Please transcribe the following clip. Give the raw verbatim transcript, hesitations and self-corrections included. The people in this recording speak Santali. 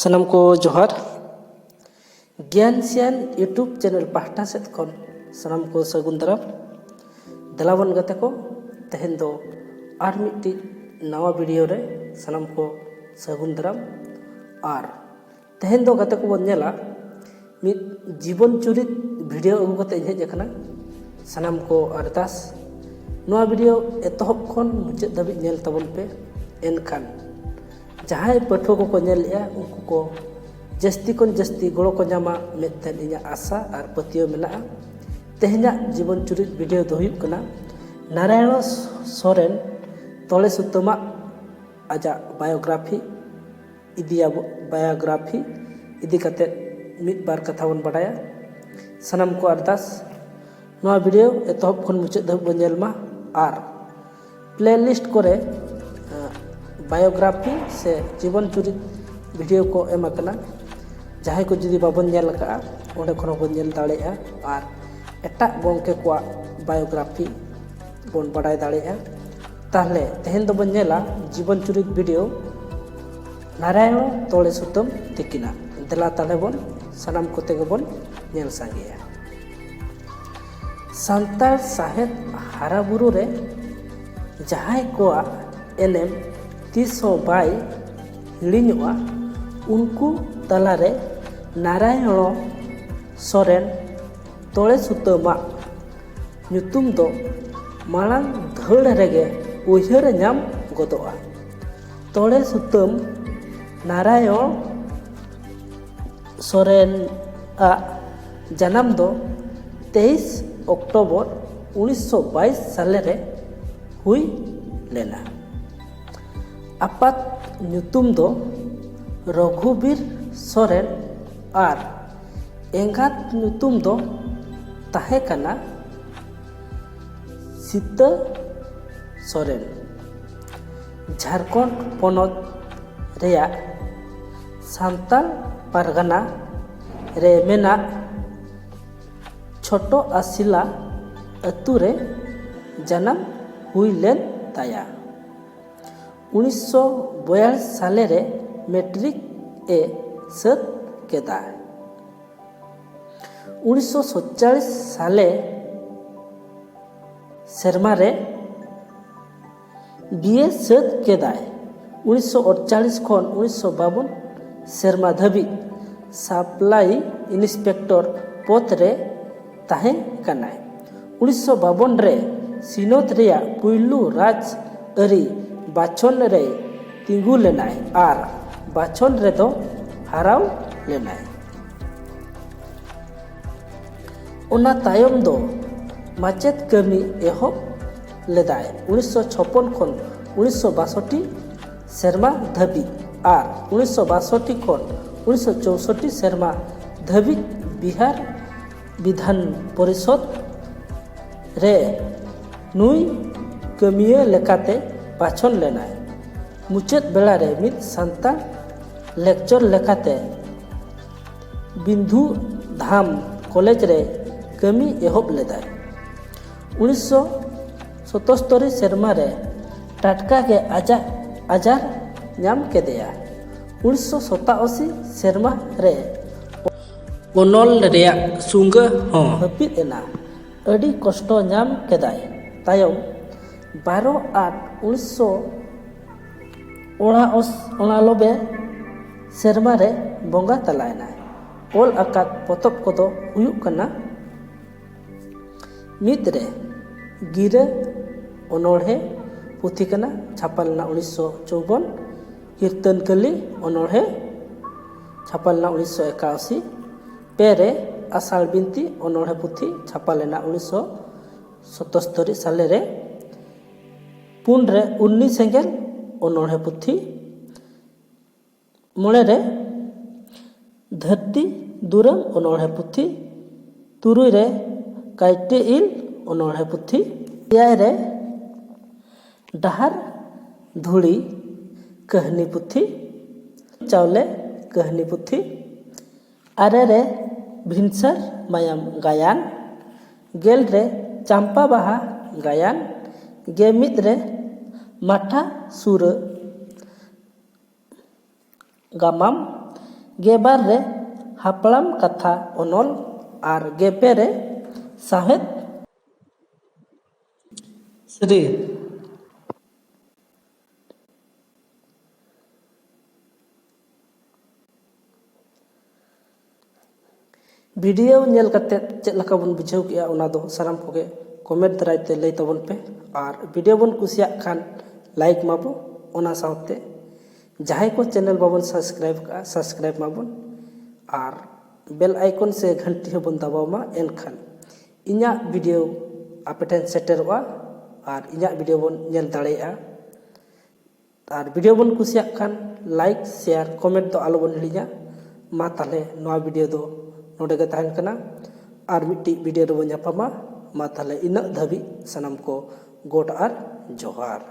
ᱥᱟᱱᱟᱢ ᱠᱚ ᱡᱚᱦᱟᱨ᱾ ᱜᱮᱭᱟᱱ ᱥᱮᱭᱟᱱ YouTube ᱪᱮᱱᱮᱞ ᱯᱟᱦᱴᱟ ᱥᱮᱫ ᱠᱷᱚᱱ ᱥᱟᱱᱟᱢ ᱠᱚ ᱥᱟᱹᱜᱩᱱ ᱫᱟᱨᱟᱢ᱾ ᱫᱮᱞᱟ ᱵᱚᱱ ᱜᱟᱛᱮ ᱠᱚ, ᱛᱮᱦᱮᱧ ᱫᱚ ᱟᱨ ᱢᱤᱫᱴᱤᱡ ᱱᱟᱣᱟ ᱵᱷᱤᱰᱤᱭᱳ ᱨᱮ ᱥᱟᱱᱟᱢ ᱠᱚ ᱥᱟᱹᱜᱩᱱ ᱫᱟᱨᱟᱢ᱾ ᱟᱨ ᱛᱮᱦᱮᱧ ᱫᱚ ᱜᱟᱛᱮ ᱠᱚᱵᱚᱱ ᱧᱮᱞᱟ ᱢᱤᱫ ᱡᱤᱵᱚᱱ ᱪᱩᱨᱤᱛ ᱵᱷᱤᱰᱤᱭᱳ ᱟᱹᱜᱩ ᱠᱟᱛᱮ ᱤᱧ ᱦᱮᱡ ᱟᱠᱟᱱᱟ᱾ ᱥᱟᱱᱟᱢ ᱠᱚ ᱟᱨᱫᱟᱥ, ᱱᱚᱣᱟ ᱵᱷᱤᱰᱤᱭᱳ ᱮᱛᱚᱦᱚᱵ ᱠᱷᱚᱱ ᱢᱩᱪᱟᱹᱫ ᱫᱷᱟᱹᱵᱤᱡ ᱧᱮᱞ ᱛᱟᱵᱚᱱ ᱯᱮ᱾ ᱮᱱᱠᱷᱟᱱ ᱡᱟᱦᱟᱸᱭ ᱯᱟᱹᱴᱷᱩᱣᱟᱹ ᱠᱚᱠᱚ ᱧᱮᱞᱮᱜᱼᱟ, ᱩᱱᱠᱩ ᱠᱚ ᱡᱟᱹᱥᱛᱤ ᱠᱷᱚᱱ ᱡᱟᱹᱥᱛᱤ ᱜᱚᱲᱚ ᱠᱚ ᱧᱟᱢᱟ ᱢᱮᱱᱛᱮ ᱤᱧᱟᱹᱜ ᱟᱥᱟ ᱟᱨ ᱯᱟᱹᱛᱭᱟᱹᱣ ᱢᱮᱱᱟᱜᱼᱟ᱾ ᱛᱮᱦᱮᱧᱟᱜ ᱡᱤᱵᱚᱱ ᱪᱩᱨᱤᱛ ᱵᱷᱤᱰᱤᱭᱳ ᱫᱚ ᱦᱩᱭᱩᱜ ᱠᱟᱱᱟ ᱱᱟᱨᱟᱭᱚᱬ ᱥᱚᱨᱮᱱ ᱛᱚᱲᱮ ᱥᱩᱛᱟᱹᱢᱟᱜ ᱟᱡᱟᱜ ᱵᱟᱭᱳᱜᱨᱟᱯᱷᱤ ᱤᱫᱤᱭᱟ, ᱵᱟᱭᱳᱜᱨᱟᱯᱷᱤ ᱤᱫᱤ ᱠᱟᱛᱮ ᱢᱤᱫ ᱵᱟᱨ ᱠᱟᱛᱷᱟ ᱵᱚᱱ ᱵᱟᱰᱟᱭᱟ᱾ ᱥᱟᱱᱟᱢ ᱠᱚ ᱟᱨᱫᱟᱥ, ᱱᱚᱣᱟ ᱵᱷᱤᱰᱤᱭᱳ ᱮᱛᱚᱦᱚᱵ ᱠᱷᱚᱱ ᱢᱩᱪᱟᱹᱫ ᱫᱷᱟᱹᱵᱤᱡ ᱵᱚᱱ ᱧᱮᱞ ᱢᱟ᱾ ᱟᱨ ᱯᱞᱮᱞᱤᱥᱴ ᱠᱚᱨᱮ, ᱟᱸ, ᱵᱟᱭᱳᱜᱨᱟᱯᱷᱤ ᱥᱮ ᱡᱤᱵᱚᱱ ᱪᱩᱨᱤᱛ ᱵᱷᱤᱰᱤᱭᱳ ᱠᱚ ᱮᱢ ᱟᱠᱟᱱᱟ᱾ ᱡᱟᱦᱟᱸᱭ ᱠᱚ ᱡᱩᱫᱤ ᱵᱟᱵᱚᱱ ᱧᱮᱞ ᱟᱠᱟᱫᱼᱟ, ᱚᱸᱰᱮ ᱠᱷᱚᱱ ᱦᱚᱸᱵᱚᱱ ᱧᱮᱞ ᱫᱟᱲᱮᱭᱟᱜᱼᱟ᱾ ᱟᱨ ᱮᱴᱟᱜ ᱜᱚᱢᱠᱮ ᱠᱚᱣᱟᱜ ᱵᱟᱭᱳᱜᱨᱟᱯᱷᱤ ᱵᱚᱱ ᱵᱟᱰᱟᱭ ᱫᱟᱲᱮᱭᱟᱜᱼᱟ᱾ ᱛᱟᱦᱞᱮ ᱛᱮᱦᱮᱧ ᱫᱚᱵᱚᱱ ᱧᱮᱞᱟ ᱡᱤᱵᱚᱱ ᱪᱩᱨᱤᱛ ᱵᱷᱤᱰᱤᱭᱳ ᱱᱟᱨᱟᱭᱚᱬ ᱛᱚᱲᱮ ᱥᱩᱛᱟᱹᱢ ᱛᱤᱠᱤᱱᱟᱜ᱾ ᱫᱮᱞᱟ ᱛᱟᱦᱞᱮ ᱵᱚᱱ ᱥᱟᱱᱟᱢ ᱠᱚᱛᱮ ᱜᱮᱵᱚᱱ ᱧᱮᱞ ᱥᱟᱸᱜᱮᱭᱟ᱾ ᱥᱟᱱᱛᱟᱲ ᱥᱟᱶᱦᱮᱫ ᱦᱟᱨᱟᱵᱩᱨᱩ ᱨᱮ ᱡᱟᱦᱟᱸᱭ ᱠᱚᱣᱟᱜ ᱮᱱᱮᱢ ᱛᱤᱥ ᱦᱚᱸ ᱵᱟᱭ ᱦᱤᱲᱤᱧᱚᱜᱼᱟ, ᱩᱱᱠᱩ ᱛᱟᱞᱟᱨᱮ ᱱᱟᱨᱟᱭᱚᱬ ᱥᱚᱨᱮᱱ ᱛᱚᱲᱮ ᱥᱩᱛᱟᱹᱢᱟᱜ ᱧᱩᱛᱩᱢ ᱫᱚ ᱢᱟᱲᱟᱝ ᱫᱷᱟᱹᱲ ᱨᱮᱜᱮ ᱩᱭᱦᱟᱹᱨ ᱧᱟᱢ ᱜᱚᱫᱚᱜᱼᱟ᱾ ᱛᱚᱲᱮ ᱥᱩᱛᱟᱹᱢ ᱱᱟᱨᱟᱭᱚᱬ ᱥᱚᱨᱮᱱ ᱟᱜ ᱡᱟᱱᱟᱢ ᱫᱚ ᱛᱮᱭᱤᱥ ᱚᱠᱴᱳᱵᱚᱨ ᱩᱱᱤᱥᱥᱚ ᱵᱟᱭᱤᱥ ᱥᱟᱞᱮ ᱨᱮ ᱦᱩᱭ ᱞᱮᱱᱟ᱾ ᱟᱯᱟᱛ ᱧᱩᱛᱩᱢ ᱫᱚ ᱨᱚᱜᱷᱩᱵᱤᱨ ᱥᱚᱨᱮᱱ ᱟᱨ ᱮᱸᱜᱟᱛ ᱧᱩᱛᱩᱢ ᱫᱚ ᱛᱟᱦᱮᱸ ᱠᱟᱱᱟ ᱥᱤᱛᱟᱹ ᱥᱚᱨᱮᱱ᱾ ᱡᱷᱟᱲᱠᱷᱚᱸᱰ ᱯᱚᱱᱚᱛ ᱨᱮᱭᱟᱜ ᱥᱟᱱᱛᱟᱲ ᱯᱟᱨᱜᱟᱱᱟ ᱨᱮ ᱢᱮᱱᱟᱜ ᱪᱷᱳᱴᱳ ᱟᱥᱤᱞᱟ ᱟᱹᱛᱩ ᱨᱮ ᱡᱟᱱᱟᱢ ᱦᱩᱭ ᱞᱮᱱ ᱛᱟᱭᱟ᱾ ᱩᱱᱤᱥᱥᱚ ᱵᱚᱭᱟᱞᱤᱥ ᱥᱟᱞᱮ ᱨᱮ ᱢᱮᱴᱨᱤᱠ ᱮ ᱥᱟᱹᱛ ᱠᱮᱫᱟ᱾ ᱩᱱᱤᱥᱥᱚ ᱥᱟᱛᱪᱟᱞᱤᱥ ᱥᱟᱞᱮ ᱥᱮᱨᱢᱟ ᱨᱮ ᱵᱤ ᱮ ᱥᱟᱹᱛ ᱠᱮᱫᱟᱭ᱾ ᱩᱱᱤᱥᱥᱚ ᱟᱴᱪᱟᱞᱤᱥ ᱠᱷᱚᱱ ᱩᱱᱤᱥᱥᱚ ᱵᱟᱵᱚᱱ ᱥᱮᱨᱢᱟ ᱫᱷᱟᱹᱵᱤᱡ ᱥᱟᱯᱞᱟᱭ ᱤᱱᱥᱯᱮᱠᱴᱚᱨ ᱯᱚᱫᱽ ᱨᱮ ᱛᱟᱦᱮᱸ ᱠᱟᱱᱟᱭ᱾ ᱩᱱᱤᱥᱥᱚ ᱵᱟᱵᱚᱱ ᱨᱮ ᱥᱤᱧᱚᱛ ᱨᱮᱭᱟᱜ ᱯᱩᱭᱞᱩ ᱨᱟᱡᱽ ᱟᱹᱨᱤ ᱵᱟᱪᱷᱚᱱ ᱨᱮᱭ ᱛᱤᱸᱜᱩ ᱞᱮᱱᱟᱭ ᱟᱨ ᱵᱟᱪᱷᱚᱱ ᱨᱮᱫᱚ ᱦᱟᱨᱟᱣ ᱞᱮᱱᱟᱭ᱾ ᱚᱱᱟ ᱛᱟᱭᱚᱢ ᱫᱚ ᱢᱟᱪᱮᱫ ᱠᱟᱹᱢᱤ ᱮᱦᱚᱵ ᱞᱮᱫᱟᱭ ᱩᱱᱤᱥᱥᱚ ᱪᱷᱚᱯᱚᱱ ᱠᱷᱚᱱ ᱩᱱᱤᱥᱥᱚ ᱵᱟᱥᱚᱴᱴᱤ ᱥᱮᱨᱢᱟ ᱫᱷᱟᱹᱵᱤᱡ ᱟᱨ ᱩᱱᱤᱥᱥᱚ ᱵᱟᱥᱚᱴᱴᱤ ᱠᱷᱚᱱ ᱩᱱᱤᱥᱥᱚ ᱪᱳᱥᱚᱴᱴᱤ ᱥᱮᱨᱢᱟ ᱫᱷᱟᱹᱵᱤᱡ ᱵᱤᱦᱟᱨ ᱵᱤᱫᱷᱟᱱ ᱯᱚᱨᱤᱥᱚᱫᱽ ᱨᱮ ᱱᱩᱭ ᱠᱟᱹᱢᱤᱭᱟᱹ ᱞᱮᱠᱟᱛᱮ ᱵᱟᱪᱷᱚᱱ ᱞᱮᱱᱟᱭ᱾ ᱢᱩᱪᱟᱹᱫ ᱵᱮᱲᱟ ᱨᱮ ᱢᱤᱫ ᱥᱟᱱᱛᱟᱲ ᱞᱮᱠᱪᱚᱨ ᱞᱮᱠᱟᱛᱮ ᱵᱤᱱᱫᱷᱩ ᱫᱷᱟᱢ ᱠᱚᱞᱮᱡᱽ ᱨᱮ ᱠᱟᱹᱢᱤ ᱮᱦᱚᱵ ᱞᱮᱫᱟᱭ᱾ ᱩᱱᱤᱥᱥᱚ ᱥᱚᱛᱚᱥᱛᱚᱨᱤ ᱥᱮᱨᱢᱟ ᱨᱮ ᱴᱟᱴᱠᱟ ᱜᱮ ᱟᱡᱟᱜ ᱟᱡᱟᱨ ᱧᱟᱢ ᱠᱮᱫᱮᱭᱟ᱾ ᱩᱱᱤᱥᱥᱚ ᱥᱚᱛᱟᱥᱤ ᱥᱮᱨᱢᱟ ᱨᱮ ᱚᱱᱚᱞ ᱨᱮᱭᱟᱜ ᱥᱩᱸᱜᱟᱹ ᱦᱚᱸ ᱦᱟᱹᱯᱤᱫ ᱮᱱᱟ᱾ ᱟᱹᱰᱤ ᱠᱚᱥᱴᱚ ᱧᱟᱢ ᱠᱮᱫᱟᱭ᱾ ᱛᱟᱭᱚᱢ ᱵᱟᱨᱚ ᱟᱴ ᱩᱱᱤᱥᱥᱚ ᱚᱲᱟᱜ ᱚᱥ-, ᱚᱲᱟᱞᱚᱵᱮ ᱥᱮᱨᱢᱟ ᱨᱮ ᱵᱚᱸᱜᱟ ᱛᱟᱞᱟᱭᱮᱱᱟᱭ᱾ ᱚᱞ ᱟᱠᱟᱫ ᱯᱚᱛᱚᱵ ᱠᱚᱫᱚ ᱦᱩᱭᱩᱜ ᱠᱟᱱᱟ, ᱢᱤᱫ ᱨᱮ ᱜᱤᱨᱟᱹ ᱚᱱᱚᱬᱦᱮ ᱯᱩᱛᱷᱤ ᱠᱟᱱᱟ, ᱪᱷᱟᱯᱟ ᱞᱮᱱᱟ ᱩᱱᱤᱥᱥᱚ ᱪᱚᱣᱵᱚᱱ, ᱠᱤᱨᱛᱚᱱ ᱠᱟᱹᱞᱤ ᱚᱱᱚᱬᱦᱮ ᱪᱷᱟᱯᱟ ᱞᱮᱱᱟ ᱩᱱᱤᱥᱥᱚ ᱮᱠᱟᱥᱤ, ᱯᱮ ᱨᱮ ᱟᱥᱟᱲ ᱵᱤᱱᱛᱤ ᱚᱱᱚᱬᱦᱮ ᱯᱩᱛᱷᱤ ᱪᱷᱟᱯᱟ ᱞᱮᱱᱟ ᱩᱱᱤᱥᱥᱚ ᱥᱚᱛᱚᱥᱛᱚᱨᱤ ᱥᱟᱞᱮ ᱨᱮ, ᱯᱩᱱ ᱨᱮ ᱩᱨᱢᱤ ᱥᱮᱸᱜᱮᱞ ᱚᱱᱚᱬᱦᱮ ᱯᱩᱛᱷᱤ, ᱢᱚᱬᱮ ᱨᱮ ᱫᱷᱟᱹᱨᱛᱤ ᱫᱩᱨᱟᱹᱝ ᱚᱱᱚᱬᱦᱮ ᱯᱩᱛᱷᱤ, ᱛᱩᱨᱩᱭ ᱨᱮ ᱠᱟᱭᱴᱮ ᱤᱞ ᱚᱱᱚᱬᱦᱮ ᱯᱩᱛᱷᱤ, ᱮᱭᱟᱭ ᱨᱮ ᱰᱟᱦᱟᱨ ᱫᱷᱩᱲᱤ ᱠᱟᱹᱦᱱᱤ ᱯᱩᱛᱷᱤ, ᱪᱟᱣᱞᱮ ᱠᱟᱹᱦᱱᱤ ᱯᱩᱛᱷᱤ, ᱟᱨᱮ ᱨᱮ ᱵᱷᱤᱱᱥᱟᱨ ᱢᱟᱭᱟᱢ ᱜᱟᱭᱟᱱ, ᱜᱮᱞ ᱨᱮ ᱪᱟᱢᱯᱟ ᱵᱟᱦᱟ ᱜᱟᱭᱟᱱ, ᱜᱮ ᱢᱤᱫ ᱨᱮ ᱢᱟᱴᱷᱟ ᱥᱩᱨᱟᱹ ᱜᱟᱢᱟᱢ, ᱜᱮᱵᱟᱨ ᱨᱮ ᱦᱟᱯᱲᱟᱢ ᱠᱟᱛᱷᱟ ᱚᱱᱚᱞ ᱟᱨ ᱜᱮᱯᱮ ᱨᱮ ᱥᱟᱶᱦᱮᱫ ᱥᱮᱨᱮᱧ᱾ ᱵᱷᱤᱰᱤᱭᱳ ᱧᱮᱞ ᱠᱟᱛᱮ ᱪᱮᱫ ᱞᱮᱠᱟ ᱵᱚᱱ ᱵᱩᱡᱷᱟᱹᱣ ᱠᱮᱜᱼᱟ, ᱚᱱᱟ ᱫᱚ ᱥᱟᱱᱟᱢ ᱠᱚᱜᱮ ᱠᱚᱢᱮᱱᱴ ᱫᱟᱨᱟᱭ ᱛᱮ ᱞᱟᱹᱭ ᱛᱟᱵᱚᱱ ᱯᱮ᱾ ᱟᱨ ᱵᱷᱤᱰᱤᱭᱳ ᱵᱚᱱ ᱠᱩᱥᱤᱭᱟᱜ ᱠᱷᱟᱱ ᱞᱟᱭᱤᱠ ᱢᱟᱵᱚ, ᱚᱱᱟ ᱥᱟᱶᱛᱮ ᱡᱟᱦᱟᱸᱭ ᱠᱚ ᱪᱮᱱᱮᱞ ᱵᱟᱵᱚᱱ ᱥᱟᱵᱥᱠᱨᱟᱭᱤᱵ ᱠᱟᱜᱼᱟ, ᱥᱟᱵᱥᱠᱨᱟᱭᱤᱵ ᱢᱟᱵᱚᱱ᱾ ᱟᱨ ᱵᱮᱞ ᱟᱭᱠᱚᱱ ᱥᱮ ᱜᱷᱟᱱᱴᱤ ᱦᱚᱸᱵᱚᱱ ᱫᱟᱵᱟᱣ ᱢᱟ, ᱮᱱᱠᱷᱟᱱ ᱤᱧᱟᱹᱜ ᱵᱷᱤᱰᱤᱭᱳ ᱟᱯᱮ ᱴᱷᱮᱱ ᱥᱮᱴᱮᱨᱚᱜᱼᱟ ᱟᱨ ᱤᱧᱟᱹᱜ ᱵᱷᱤᱰᱤᱭᱳ ᱵᱚᱱ ᱧᱮᱞ ᱫᱟᱲᱮᱭᱟᱜᱼᱟ᱾ ᱟᱨ ᱵᱷᱤᱰᱤᱭᱳ ᱵᱚᱱ ᱠᱩᱥᱤᱭᱟᱜ ᱠᱷᱟᱱ ᱞᱟᱭᱤᱠ, ᱥᱮᱭᱟᱨ, ᱠᱚᱢᱮᱱᱴ ᱫᱚ ᱟᱞᱚᱵᱚᱱ ᱦᱤᱲᱤᱧᱟ᱾ ᱢᱟ ᱛᱟᱦᱚᱞᱮ ᱱᱚᱣᱟ ᱵᱷᱤᱰᱤᱭᱳ ᱫᱚ ᱱᱚᱰᱮ ᱜᱮ ᱛᱟᱦᱮᱱ ᱠᱟᱱᱟ᱾ ᱟᱨ ᱢᱤᱫᱴᱤᱡ ᱵᱷᱤᱰᱤᱭᱳ ᱨᱮᱵᱚᱱ ᱧᱟᱯᱟᱢᱟ᱾ ᱢᱟ ᱛᱟᱦᱚᱞᱮ ᱤᱱᱟᱹᱜ ᱫᱷᱟᱹᱵᱤᱡ ᱥᱟᱱᱟᱢ ᱠᱚ ᱜᱚᱰ ᱟᱨ ᱡᱚᱦᱟᱨ᱾